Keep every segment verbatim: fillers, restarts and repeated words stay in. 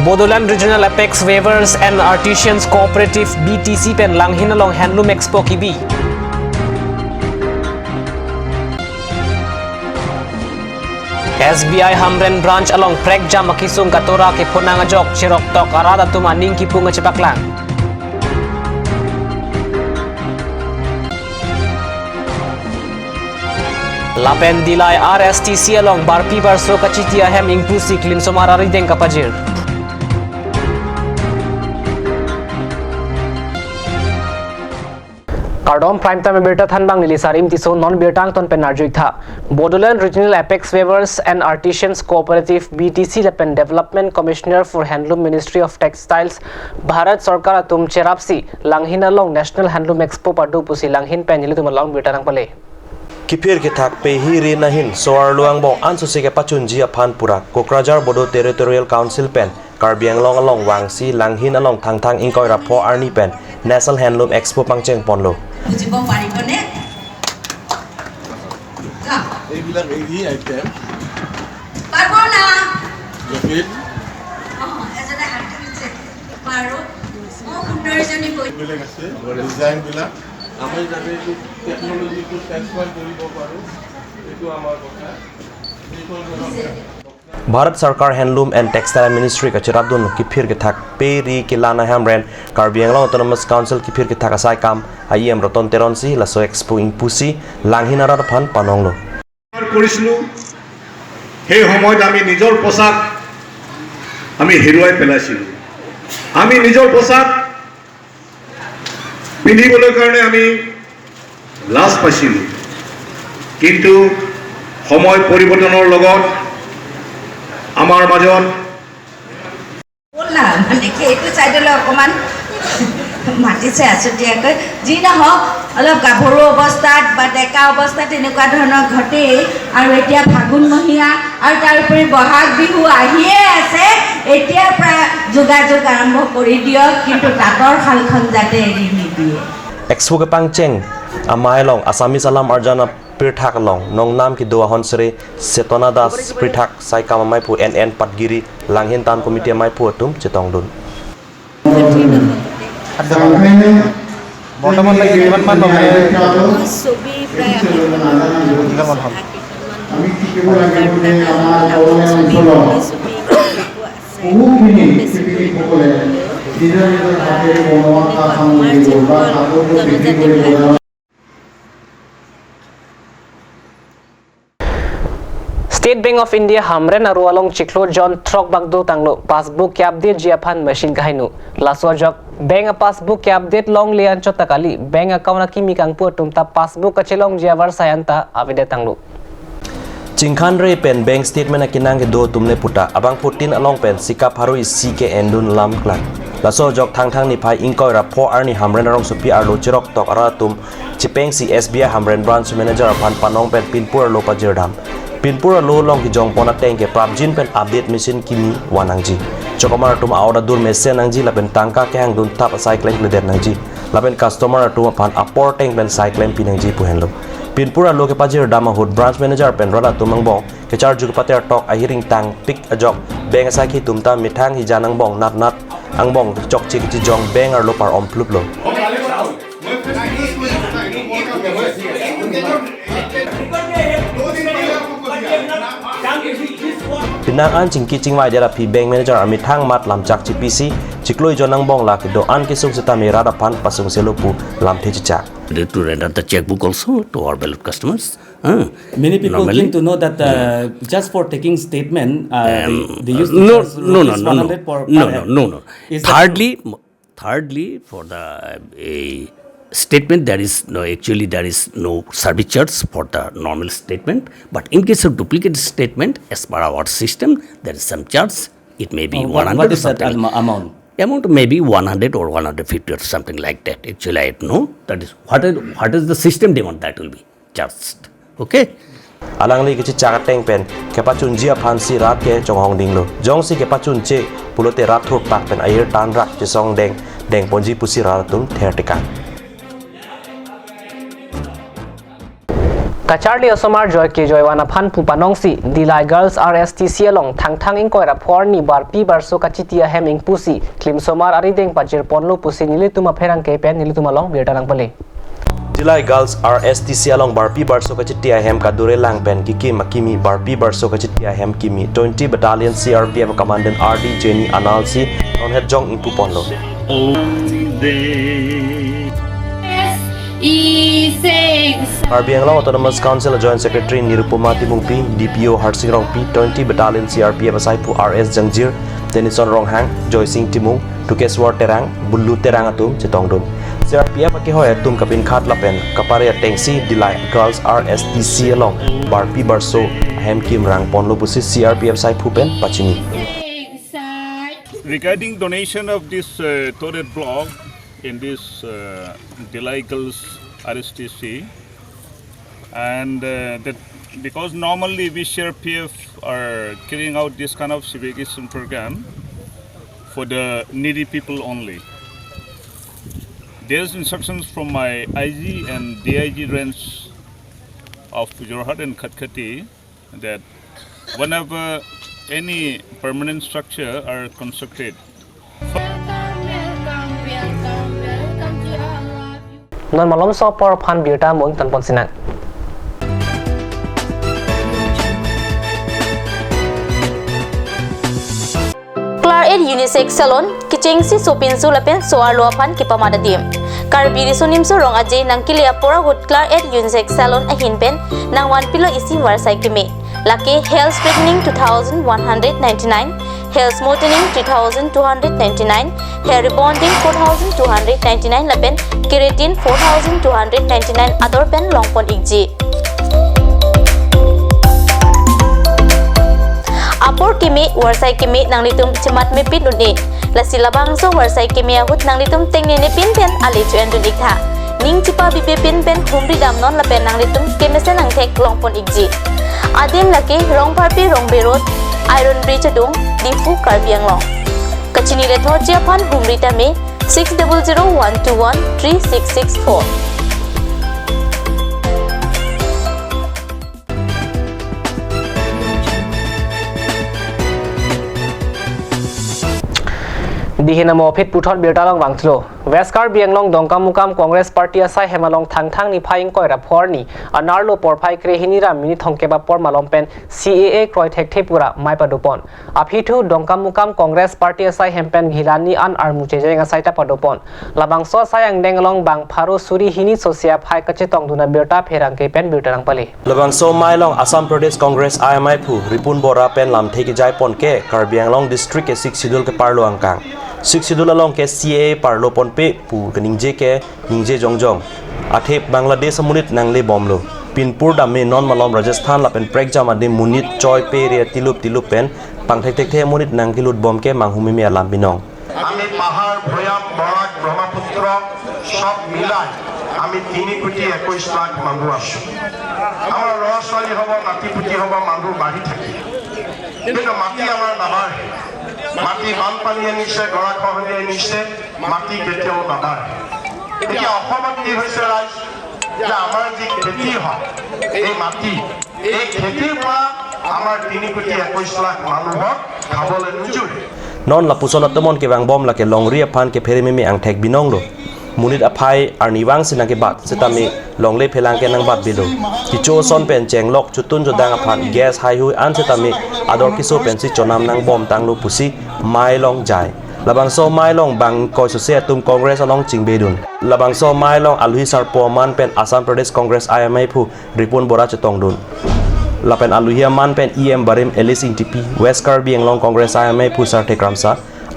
Bodoland Regional Apex Weavers and Artisans Cooperative, B T C pen Langhin along Handloom Expo kebi. S B I Hamren Branch along prekjam akesung katora kephonang ajok cheroktok arat atum aning kipung kachepaklang. Lapen Dillai R S T C along barpi barso kachiti ahem ingpusi klimsomar arideng kapajir. Kardom, Prime Time abirta thanbang neli Sarim Tisso, non birta angton pen arju-ik tha. Bodoland Regional Apex Weavers and Artisans Cooperative, B T C lapen Development Commissioner for Handloom, Ministry of Textiles, Bharat Sarkar atum cherapsi Langhin along National Handloom Expo pado pusi Langhin pen nelitum along birta nangpale. Kiphir kethak pehiri nahin so-arlo angbong ansose kepachunji aphan pura Kokrajhar Bodo Territorial Council pen Karbi Anglong along vangsi Langhin along Thangthang ingkoi ra pho arni pen National Handloom Expo pangcheng ponlo. বুজিব পাৰিবনে? এইবিলাক এৰি আইটেম। পাব না? জটিল। অ, এজনে হাত তুলিছে। পাৰো। অ, সুন্দৰ এজনী বৈ- এইবিলাক আছে, ডিজাইনবিলাক। আমি যাতে এইটো টেকন'লজিটো ট্ৰেন্সফাৰ কৰিব পাৰোঁ, এইটো আমাৰ কথা। এইটো আমাৰ Bharat Sarkar Handloom and Textile Ministry kacherapdun kiphir kethak pehiri kelang ahamren Karbi Anglong Autonomous Council kiphir kethak asai akam a-E M Roton Teronsi laso expo ingpusi Langhin arat aphan panonglo. কৰিছিলোঁ, সেই সময়ত আমি নিজৰ পোছাক আমি হেৰুৱাই পেলাইছিলোঁ। আমি নিজৰ পোছাক পিন্ধিবলৈ কাৰণে আমি লাজ পাইছিলোঁ। কিন্তু সময় পৰিৱৰ্তনৰ লগত আমাৰ মাজত ব'লা, মানে কি, এইটো চাইডলৈ অকণমান মাতিছে আছুতীয়াকৈ। যি নহওক, অলপ গাভৰু অৱস্থাত বা ডেকা অৱস্থাত এনেকুৱা ধৰণৰ ঘটেই। আৰু এতিয়া ফাগুন মহীয়া আৰু তাৰ উপৰি বহাগ বিহু আহিয়ে আছে। এতিয়াৰ পৰা যোগাযোগ আৰম্ভ কৰি দিয়ক, কিন্তু তাঁতৰ শালখন যাতে এৰি নিদিয়ে। Expo kepangcheng amei along Assamese alam arjan apirthak along nongnam kedo ahon Sri Chetona Das, pirthak saikam amei aphu N N Patgiri, Langhin Town Committee amei aphu atum chetongdun. বৰ্তমানলৈকে কিমান মান লগালে? ছবি প্ৰায় আশীখন মান, আশীখন মান ছবি, ছবি বহুখিনি শিপিনীসকলে নিজৰ নিজৰ হাতেৰে বনোৱা সা সামগ্ৰীবোৰ বা কাপোৰবোৰ বিক্ৰী কৰি বজাৰত State Bank of India Hamren aro along chiklo jon throk bak dotanglo passbook ke-update ji aphan machine kahainu. Laso ajok bank a-passbook ke-update longle anchot ta kali, bank account akimi kangpu atum ta passbook kachelongji avarsai anta avedetanglo. Chingkhanre pen bank statement akenang kedo atum le puta abangphutin along pen sikap haru isi ke-endun lam klang. Laso ajok Thangthang niphai ingkoi ra pho arni Hamren arongsopi arlo cheroktok arat atum chepengsi S B I Hamren Branch Manager aphan panong pen pinpur arlo pajirdam. Pinpur arlo along kejongpon ateng ke prapjin pen update machine kimi vannangji. Chokomar atum a-order dur mesen nangji lapen tangka kehangdun thap asai klemkledet nangji. Lapen customer atum aphan apor ateng pen sai klem pinangji pu henlo. Pinpur arlo kepajirdam ahut Branch Manager pen rat atum angbong kecharju kepater tok ahiring tangpik ajok bank asaikhi atum ta methang hijan angbong natnat angbong chokche kechijong bank arlo par-om pluplo. Penang an chingki chingvai det aphi bank manager amethang mat lamchak chepisi chiklo ejon angbong la kedo-an kesung sitame rat aphan pasungselo pu lamthe chechak. They to render the checkbook also to our valued customers. Huh? Many people Normally, came to know that, uh, just for taking statement, uh, they, um, they used to no, charge no, no, rupees no, no. one hundred per, No, per no, head. No, no. Is that true? Thirdly, mo-, thirdly, for the, uh, statement, there is no, actually, there is no service charge for the normal statement. But in case of duplicate statement, as per our system, there is some charge. It may be Oh, what, one hundred what or is that something. am-, amount? Amount may be one hundred or one hundred fifty or something like that. Actually, I don't know. That is, what is, what is the system demand that will be charged. Okay? Alangli kechechak ateng pen kepachunji aphansi rat ke chonghong dinglo. Jongsi kepachunche pulote rat thurpak pen air tan rak chesong deng dengponji pusi rat atum ther tekang. Kacharli osomar joike joivan aphan pu panongsi, Dillai Girls R S T C along Thangthang ingkoi ra pho arni barpi barso kachiti ahem ingpusi, klimsomar arideng pajirponlo pusi nelitum apherangke pen nelitum along birta nangpale. Dillai Girls R S T C along barpi barso kachiti ahem kadure lang pen kikim akimi barpi barso kachiti ahem kimi twenty Battalion C R P F Commandant R D Jenny Anal si ronhet jong ingpuponlo. Karbi Anglong Autonomous Council Joint Secretary Nirupoma Timungpi, D P O Harsing Rongpi, twenty Battalion C R P F asaiphu R S Jangjir, Tenison Ronghang, Joysing Timung, Tukeswar Terang, Bulu Terang atum chetongdun. C R P F akehoi atum kapinkhat lapen kapare atengsi Dillai Girls R S T C along barpi barso ahem kimrang ponlo pusi C R P F asaiphu pen pachini. Regarding donation of this uh, toilet block in this uh, Dillai Girls R S T C, and uh, that because normally we C R P F are carrying out this kind of segregation program for the needy people only. There's instructions from my I G and D I G range of Jorhat and Khatkhati that whenever any permanent structure are constructed, Non malomso apor aphan birta mo ingtonpon sinang. Claret Unisex Salon, kechengsi sopinso lapen so-arlo aphan kepamat adim. Karbi Riso Nimso Rong Aje nangkele apor ahut Claret Unisex Salon ahin pen nangvanpilo isi varsai keme. Lake hair straightening two thousand one hundred ninety-nine, hair smoothening three thousand two hundred ninety-nine, hair rebonding four thousand two hundred ninety-nine lapen keratin four thousand two hundred ninety-nine ador pen longpon ikji. Apor keme, varsai keme nanglitum chematmepin un-e. Lasi labangso varsai keme ahut nanglitum tengnenepin pen ale cho-endun iktha. Ning chepabibepin pen humri damnon lapen nanglitum kemesen angthek longpon ikji. Adim lake Rongpharpi Rongbe Road, Iron Bridge adung, Diphu, Karbi Anglong. Kachini lethotji aphan humri tame six double zero one two one three six six four. Dihin amo phit puthot birta along vangthulo. West Karbi Anglong Dongkamukam Congress Party asai hem along Thangthang niphai ingkoi ra pho arni anerlo porphai krehini ra minit thomkep apor malom pen C A A kroi thekthe pura mei padopon. Aphi thu Dongkamukam Congress Party asai hem pen Gilani an armu chejeng asai ta padopon. Labangso asai angdeng along bang pharo suri hini sosia phai kachetongdun abirta pherangke pen birta nangpale. Labangso amei along Assam Pradesh Congress I M I aphu Ripun Bora pen lamthe kejaipon ke Karbi Anglong District ke Sixth Schedule keparlo angkang. Sixth Schedule along ke C A A parloponpe pu keningje ke ningje jongjong. Athe Bangladesh amonit nanglebomlo. Pinpur dam me non malom Rajasthan lapen prekjam adim monit choi pe re tilup tilup pen pangthekthekthe amonit nangkelutbom ke manghumeme alam binong. আমি পাহাৰ, ভৈয়াম, বৰাক, ব্ৰহ্মপুত্ৰ সব মিলাই আমি তিনি কোটি একৈশ লাখ মানুহ আছো। আমাৰ ল'ৰা ছোৱালী হ'ব, নাতিপুতি হ'ব, মানুহ বাঢ়ি থাকিব, কিন্তু মাটি আমাৰ নাবাঢ়ে। মাটি বানপানীয়ে নিছে, গৰাখহনীয়াই নিছে, মাটি কেতিয়াও নাবাঢ়ে। এতিয়া অসমত কি হৈছে ৰাইজ, যে আমাৰ যি খেতি হয়, এই মাটি, এই খেতিৰ পৰা আমাৰ তিনি কোটি একৈশ লাখ মানুহক খাবলৈ নোজোৰে। Non lapuson atomon kevangbom lake longri aphan kepherememe angthek binonglo. Monit aphai arnivang si nangkebat setame longle phelang ke nangbatbelo. Kecho ason pen chenglok chotun chodang aphan gas haihui an setame ador keso pensi chonam nangbomtanglo pusi amei along jai. Labangso amei along bang ingkoi sose atum Congress along chingbedun. Labangso amei along aluhi sarpo aman pen Assam Pradesh Congress I M I aphu Ripun Bora chetongdun. Lapen aluhi aman pen E M barim Alice Ingtipi, West Karbi Anglong Congress I M I aphu Sarthe Kramsa,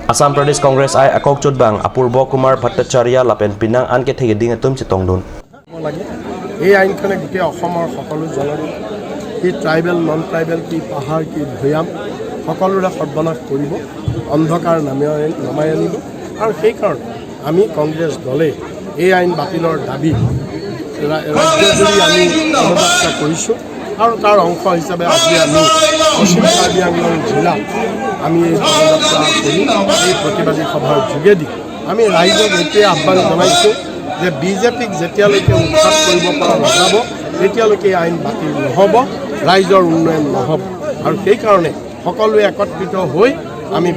Assam Pradesh Congress I akokchotbang Apurbo Kumar Bhattacharya lapen penang an kethek keding atum chetongdun. এই আইনখনে গোটেই অসমৰ সকলো জনগণ, কি tribal, non tribal, কি পাহাৰ, কি ভৈয়াম, সকলোৰে সৰ্বনাশ কৰিব, অন্ধকাৰ নামে নামাই আনিব। আৰু সেইকাৰণে আমি কংগ্ৰেছ দলে এই আইন বাতিলৰ দাবী ৰা- ৰাজ্যজুৰি আমি পদযাত্ৰা কৰিছোঁ। আৰু তাৰ অংশ হিচাপে আজি আমি পশ্চিম কাৰ্বি আংলং জিলাত আমি এই পদযাত্ৰা কৰি এই প্ৰতিবাদী সভাৰ যোগেদি আমি ৰাইজক এইটোৱে আহ্বান জনাইছোঁ যে বিজেপিক যেতিয়ালৈকে উৎখাত কৰিব পৰা নাযাব, তেতিয়ালৈকে এই আইন বাতিল নহ'ব, ৰাইজৰ উন্নয়ন নহ'ব। আৰু সেইকাৰণে সকলোৱে একত্ৰিত হৈ আমি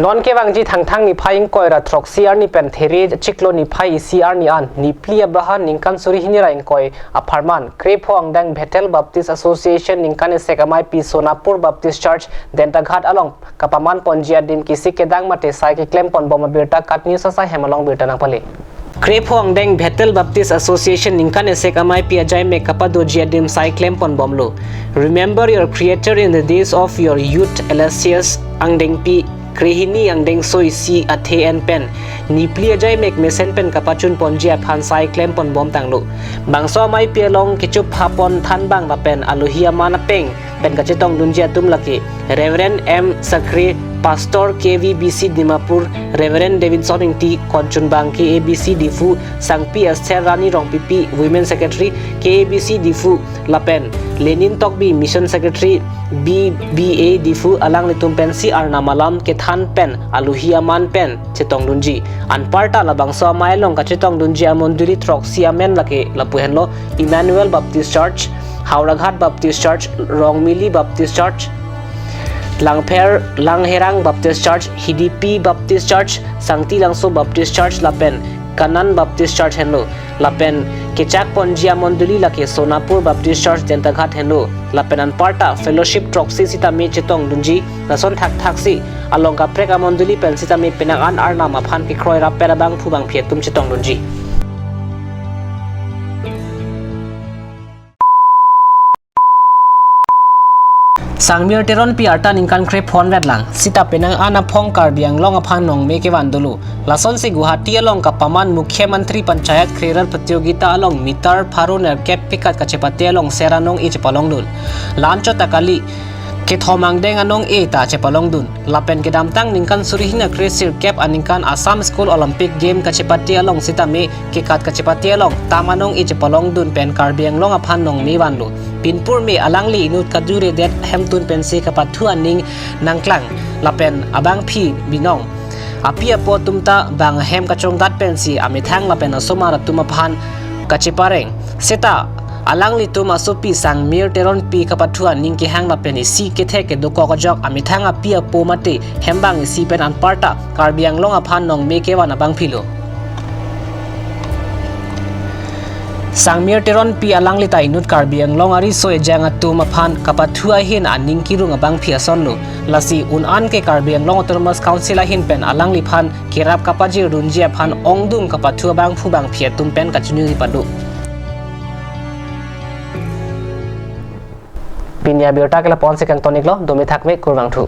Non kevangji Thangthang niphai ingkoi ra throksi arni pen There chiklo niphai isi arni an Nipli abraha ningkan suri hini ra ingkoi apharman Krepho angdeng Bethel Baptist Association ningkan esek ameipi Sonapur Baptist Church Dentaghat along kapaman ponji adim kisik kedang mate sai keklem ponbom abirta KAT News asai hem along birta nangpale. Krepho angdeng Bethel Baptist Association ningkan esek ameipi ajaimek kapadoji adim sai klem ponbomlo. Remember your Creator in the days of your youth, Eliseus angdengpi krehini angdengso isi athe en pen Nipli ajaimek mesen pen kapachun ponji aphan sai klem ponbom tanglo. Bangso ameipi along kechup hapon thanbang lapen alohi aman apeng pen kachetongdunji atum lake Reverend M Sakri, Pastor K V B C Dimapur, Reverend Davidson Ingti, Konchunbang K A B C Diphu, Sangpi Esther Rani Rongpipi, Women Secretary K A B C Diphu, lapen Lenin Tokbi, Mission Secretary B B A Diphu, alanglitum pensi arnam alam kethan pen alohi aman pen chetongdunji. Anparta labangso amei along kachetongdunji amondoli throksi amen lake lapu henlo: Emmanuel Baptist Church, Howraghat Baptist Church, Rongmili Baptist Church, Langpher Langherang Baptist Church, Hidipi Baptist Church, Sangti Langso Baptist Church lapen Kanan Baptist Church henlo. Lapen kechak ponji amondoli lake Sonapur Baptist Church Dentaghat henlo. Lapen anparta fellowship throksi sitame chetongdunji. Lason thakthaksi along kaprek amondoli pen sitame penang an arnam aphan kekroi rapet abangphu bangphi atum chetongdunji. Sangmir Teronpi arta ningkan krepho an vetlang. Sita penang an aphong Karbi Anglong aphan nongme kevan dolo. Lasonsi Guwahati along kapaman Mukhyamantri Panchayat Krerar Pratiyogita along meter pharo nerkep kekat kachepate along sera nong-e chepalongdun. Lanchot ta kali, kethom angdeng anong-e ta chepalongdun. Lapen kedamtang ningkan suri hini ra kresirkep aningkan Assam School Olympic Game kachepate along sitame kekat kachepate along tam anong-e chepalongdun pen Karbi Anglong aphan nongme vanlo. Pinpur me alangli inut kajuredet hemtun pensi kapathu aning nangklang lapen abangphi binong. Api apo atum ta bang ahem kachongdat pensi amethang lapen asomar atum aphan kachepareng. Seta alanglitum asopi Sangmir Teronpi kapathu aning kehang lapen isi kethek kedokok ajok amethang api apo mate hembang isi pen anparta Karbi Anglong aphan nongme kevan abangphilo. Sangmir Teronpi alangli ta inut Karbi Anglong ariso ejang atum aphan kapathu ahin aning kirung abangphi asonlo. Lasi un-an ke Karbi Anglong Autonomous Council ahin pen alangliphan kerap kapajirdunji aphan ongdung kapathu abangphu bangphi atum pen kachiningri pado. Pini abirta ke lapu-an si kangton-iklo, dome thakme, kurvangthu.